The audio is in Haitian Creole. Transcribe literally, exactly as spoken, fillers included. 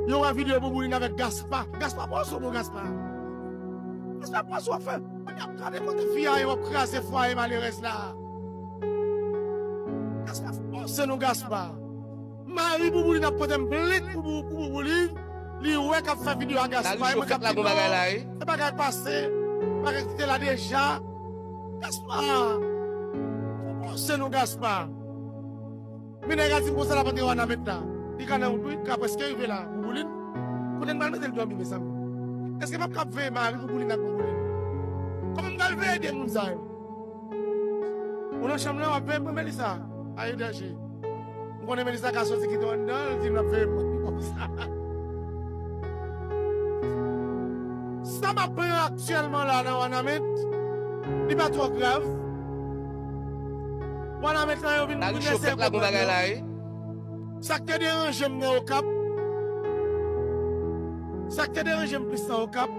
Yo wè videyo Boubouline avèk Gaspa. Gaspa pran sou nou, Gaspa. Gaspa pran sou w ap fè. Gade kote fi a ye, w ap kraze fwaye malerèz la. Gaspa fòse nou, Gaspa. Mari Boubouline ap pote m plent pou Bou- pou Boubouline. Li wè k ap fè videyo a Gaspa. E mwen k ap di non. Se bagay pase. Bagay ki te la deja. Gaspa. Fòse nou, Gaspa. Minè ka di m konsa l ap antre Wanament la. Li ka nan wout wi, li ka prèske rive la. Boubouline. Kote n pral mete l dòmi, mezanmi? Èske m ap kab veye mari Boubouline ak Boubouline? Kòman m pral veye de moun sa yo? Ou nan chanm nan, w ap veye mwen, Melissa? Ayo danje. M konnen Melissa ka soti kite w anndan, l di l ap veye mwen konsa. Sa m ap pran aktyèlman la nan Wanament, li pa twò grav. Wanament lan yo vin vin lese pwoblèm yo. Sa k te deranje m nan Okap, sa k te deranje m plis nan Okap,